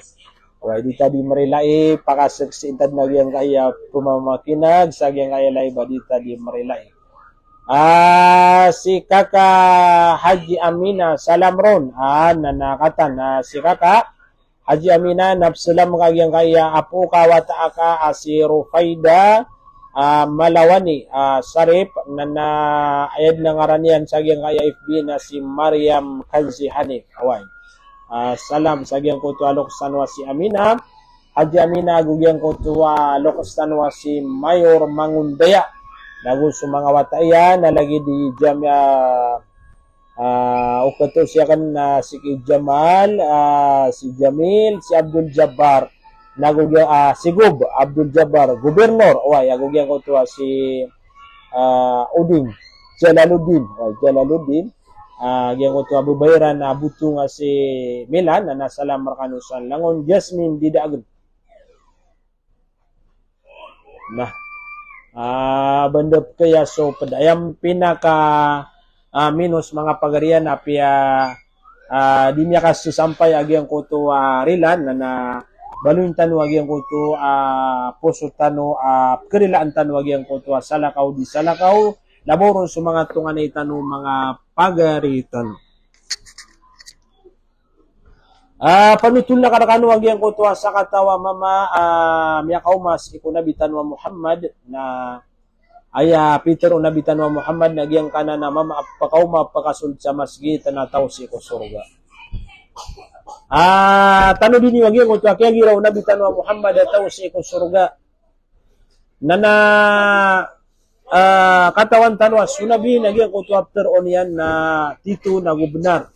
Wa, di ta di mririlai, pakasaksiin ta dn a giyangkaya pmamakin'g sa giyangkaya live a di ta di mririlai. Ah, si Kaka Haji Amina, salam ron. Ah, na, na katawan, ah, si Kaka Haji Amina, na psalam ka giyangkaya apo ka wata aka a si Rufaida, ah, Malawani, ah, Sarip, na, na aya dn a ngaran iyan sa giyangkaya F B na si Mariam Kanzi Hanif. Oway. Ah, salam sa giyangkoto a loks tano a si Amina, Haji Amina, ago giyangkoto a loks tano a si Mayor Mangundaya. Nago so manga wata iyan, na lagid i Jam-, ah, ah, o kato siya kan, ah, si Ki Jamal, ah, si Jamil, si Abdul Jabbar. Nago giya, ah, si Gob, Abdul Jabbar, Gobernor, oway, ago giyangkoto a si, ah, Uding, Jalaluddin, ah, Jalaluddin. Ah, giyangkoto a babay ran a botong a si Milan, na salam rkano san langon, Jasmine Didaagn. Na, ah, bandap kaya so pd, aya pinaka, ah, minos manga pagari iyan, apiya, ah, di miyakasasampay a giyangkoto a rilaan, na, na baloyn tano a giyangkoto a poso tano, a pkarilaan tano a giyangkoto a salakaw di salakaw, labaw ron so manga tonganay tano, manga pagari tano. Ah, panothol akn rkano a giyangkoto a sakataw a mama, ah, miyakaoma sii ko Nabi tano a Muhammad, na aya pitharo o Nabi tano a Muhammad na giyangkanan a mama a pkaoma, pkasold sa masgit na taw sii ko sorga. Ah, tanodi niyo a giyangkoto a kiyagiraw o Nabi tano a Muhammad a taw sii ko sorga. Na, na, ah, katawan tano a so Nabi na giyangkoto a ptharoon iyan na titho nago bnar.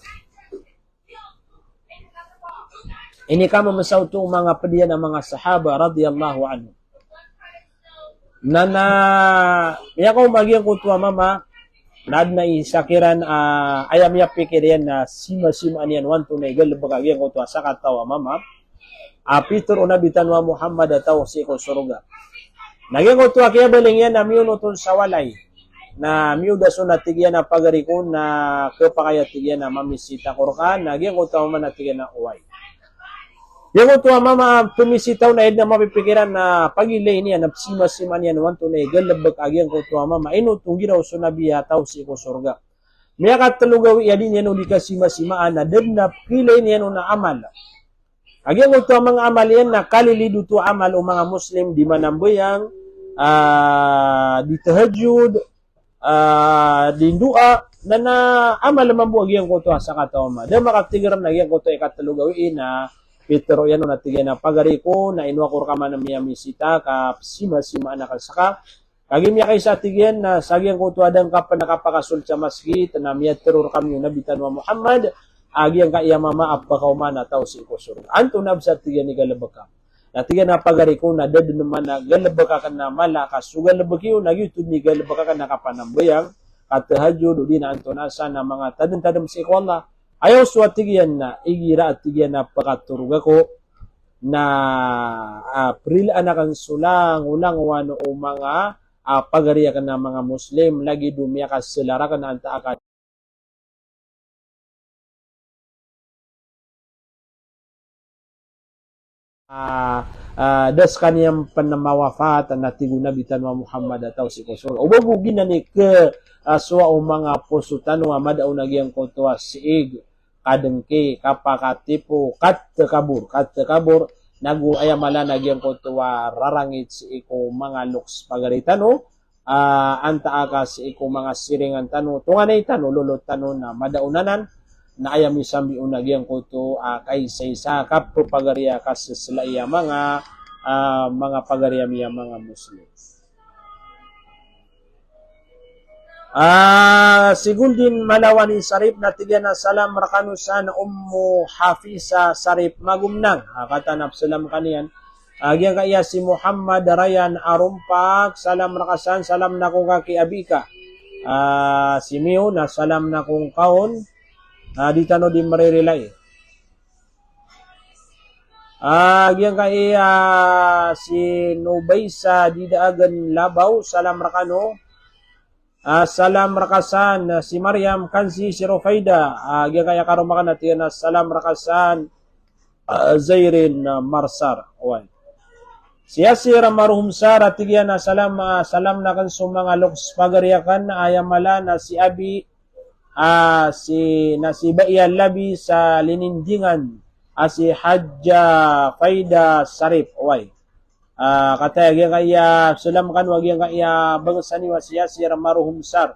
Inikamamasa oto o manga pd iyan a manga sahaba radiyallahu anhum. Na, na miyakaoma a giyangkoto a mama, Na adn a isa kiran a aya miyapikir iyan na simasimaan iyan o antonaa i galbk a giyangkoto a sakataw a mama a pitharo o Nabi tano a Muhammad a taw sii ko sorga. Na giyangkoto a kiyabaling iyan na miyonot on sa walay. Na miyoda so na tig iyan a pagari ko na khapakay a tig iyan a mamisita ko rka, na giyangkoto a mama na tig iyan a oway. Giyangkoto a mama a pmisita on na aya dn a mapipikiran na pagilay niyan na psimasimaan iyan o antonaa i galbk a giyangkoto a mama a inoto nggiraw so Nabi a taw sii ko sorga. Miyakatlo gawii a di niyan on di kasimasimaan na da dn a pkhailay niyan on a amal. A giyangkoto a manga amal iyan na kalilid oto a amal o manga Muslim, di manambayang, ah, di tahajjud, ah, di ndoa, na, na amal mambo a giyangkoto a sakataw a mama. Da makatigar na giyangkoto a ikatlo gawii na pitharo iyan on a tig iyan a pagari ko na ino ako rka man miyamisita ka psimasimaan akn ska. Kagiya miyakaisa a tig iyan na sa giyangkoto a da ngka pn a kapakasold sa masgit na miyatharo rkami o Nabi tano a Muhammad a giyangkaya mama a pkaoma a taw sii ko sorga. Antonaa bs a tig iyan i galbk ka? Na tig iyan a pagari ko na da dn man a galbk akn a mala ka so galbk iyo na giyoto dn i galbk akn a kapanambayang, katahajjud, odi na antonaa sa na manga tadmtadm sii ko Allah. Aya oso a tig iyan na igira a tig iyan a pkatorog ako na, ah, prilaan akn so langolangowan o manga, ah, pagari akn a manga Muslim, lagid o miyakasla rakn antaa ka, ah, ah, da skaniyan pn mawafat, na tig o Nabi tano a Muhammad a taw sii ko sorga. O ba bo giyanan i khasowa o manga poso tano a mada on a giyangkoto a siig, kadngki, kapakatipo, katakabor, katakabor, nago aya mala na giyangkoto a rarangit sii ko manga loks pagari tano, ah, antaa ka sii ko manga siringan tano, tonganay tano, lolot tano na mada on anan, na aya misambi on a giyangkoto a kaisaisa, kapphagari a kaseslai a manga, ah, manga pagari ami a manga Muslim. Ah, si Guldin Malawani Sarip na tig iyan a salam rkano san Ummu Hafisa Sarip Magomnang. Ah, kataan a psalam ka niyan. Ah, giyangkaya si Muhammad Ryan Arumpak, salam rka san, salam na ko ngka ki abi ka. Ah, si Mio na salam na ko ngka on. Ah, di tano di mririlai. Ah, giyangkaya si Nubaisa Didaagan Labaw, salam rkano. Ah, salam rka san, si Mariam Kansi, si Rufaida. Ah, giyangkaya karoma akn a tig iyan a salam rka san, ah, Zairin, ah, Marsar. Oway. Si Yasir Marhum Sar a tig iyan a salam, ah, salam na akn so manga loks pagari akn, aya mala na si abi, ah, si, na si Baiya Labi sa Linindingan, ah, si Hajja Faida Sarip, oway. Ah, kataya giyangkaya, salam kano a giyangkaya bangsa niyo a si Yasir Marhum Sar.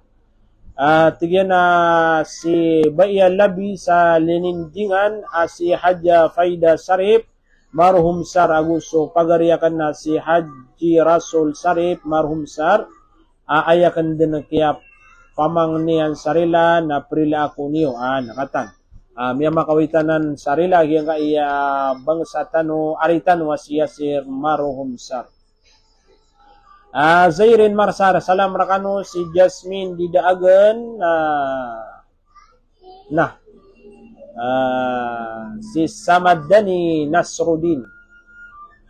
Ah, tig iyan a si Baiya Labi sa Linindingan, ah, si Hajja Faida Sarip, Marhum Sar, ago so pagari akn a si Haji Rasul Sarip, Marhum Sar, a aya akn dn kiyapamangnin sa rila na prila ako niyo, ah, na kataan. Ah, miyamakawitan anan sa rila giyangkaya bangsa tano, ari tano a si Yasir Marhum Sar. Ah, Zairin Marsar, salam rkano, si Jasmine Didaagan, ah, na, ah, si Samadani Nasruddin.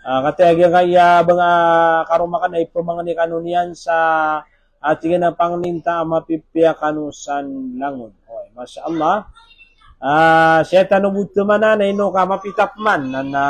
Ah, kataya giyangkaya bang, ah, karoma akn a ipamangni kano niyan sa, ah, tig iyan a pangnin ta a mapipiya kano san langon. Oway, masha Allah. Ah, sii tano bo tmana na ino ka mapita pman na, na,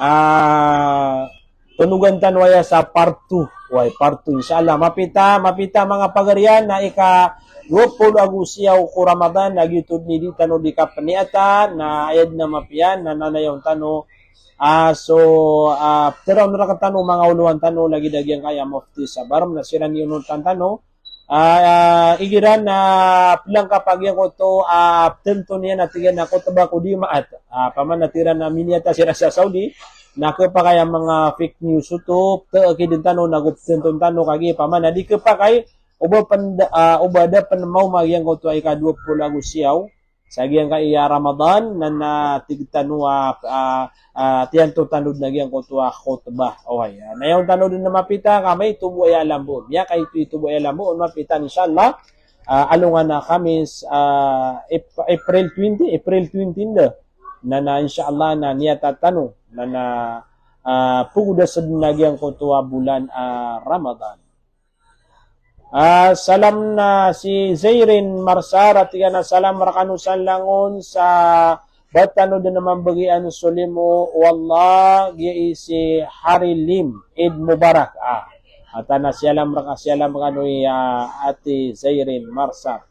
ah, tonogan tano aya sa part two. Oway, part two. Insha Allah, mapita, mapita manga pagari iyan na ika dowa polo ago siyaw ko Ramadan, na giyoto dn i di tano di kapniyatan, na aya dn a mapiya na nanayawn tano. Ah, so, ah, ptharoon rktano manga olowan tano lagid a giyangkaya Mufti Sabar, na siran i onotan tano. Ah, igira na plangkap a giyangkoto, ah, pthanto niyan a tig iyan a khutbah ko Jumaat. Ah, opama na tig iran a miniyata siran sa Saudi, na khapakay a manga fake news oto, pthaakidn tano, nago pthanton tano, kagiya opama na di khapakay, o ba pn da, ah, o ba da pn maoma giyangkoto a ika dowa polo ago siyaw. sa giyangkaya Ramadan, na, na tig tano a, a, a, tiyanto tano dn a giyangkoto a khutbah. Oway, a, na aya on tano dn na mapita ka maito bo aya lambo. Miyakaito-ito bo aya lambo, mapita, insha Allah. A, alongan a Khamis, a, Ap-, April twenty, April twenty ndo. Na, na, insha Allah, na niyata tano, na, na, a, pagodas dn a giyangkoto a bolan a Ramadan. A, salam na si Zairin Marsar, a tig iyan a salam rkano san langon sa ba tano dn a mambagian so limo o Allah, giya i si Hari Lim, Eid Mubarak. A, a tana siyalam rka-, siyalam rkano i, a, Ate Zairin Marsar.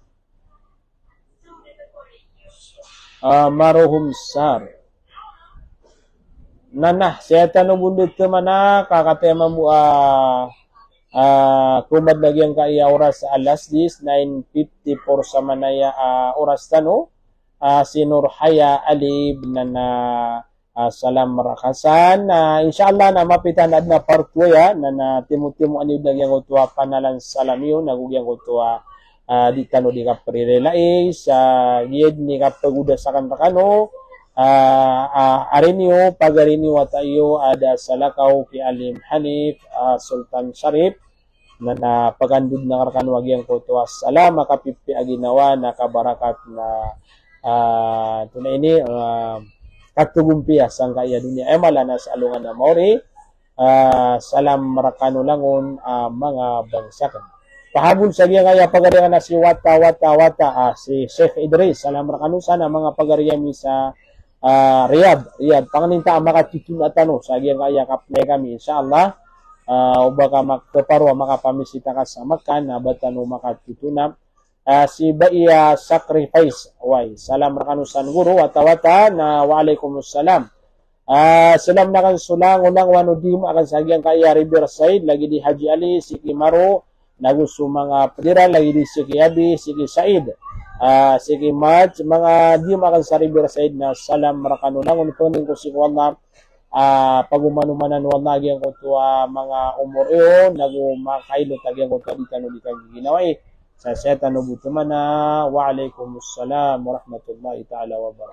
A, Marohom Sar. Na, na, saya tano bo ndo teman a, ka kataya mambo a, a, komad lagid angkaya oras a alas diyes, nine fifty-four sa manaya a oras tano, a, si Nurhaya Alib, na, na, a, salam rka san. A, insha Allah na mapita na adn a part two aya, na, na timotimoan iyo dn a giyangkoto a panalan salam iyo, nago giyangkoto a, a, di tano di kapririlai, sa giya dn i kapagodas akn rkano, a, a, ari niyo, pagari niyo, wata iyo, a da salakaw ki Alim Hanif, a, Sultan Sharif, na, na pagandod na rkano a giyangkoto a salam a kapipiya a ginawa na kabarakat na, a, tonaa ini, a, katogompiya sangkaya doniya. Aya mala na sa alongan a maori, a, salam rkano langon, a, manga bangsa akn. Pahabol sa giyangkaya pagari akn a si Wata, Wata, Wata, a, si Sheikh Idris, salam rkano san a manga pagari ami sa a, Riyadh, Riyadh. Pangnin ta a makatotona tano sa giyangkaya kapnay kami, insha Allah. A, o ba ka mak-, kaparo a makapamisita ka sa Makkah, na ba tano makatotona. A, si Baiya Sacrifice, oway, salam rkano san goro, Wata, Wata, na wa alaikumus salam. A, salam na akn so langon, langon o diyom akn sa giyangkaya Riverside, lagid i Haji Ali, si Kimaro, nago so manga pd iran lagid i si Ki Abi, si Ki Said, a, si Ki Maj, manga diyom akn sa Riverside na salam rkano langon. Pangnin ko sii ko Allah, a, pagomanomanan o Allah a giyangkoto a manga omor iyo, nago makailot a giyangkoto a di tano di kagiginawai. Sa saya tano bo teman a, wa alaikumus salam warahmatullahi ta'ala wabarakatuh.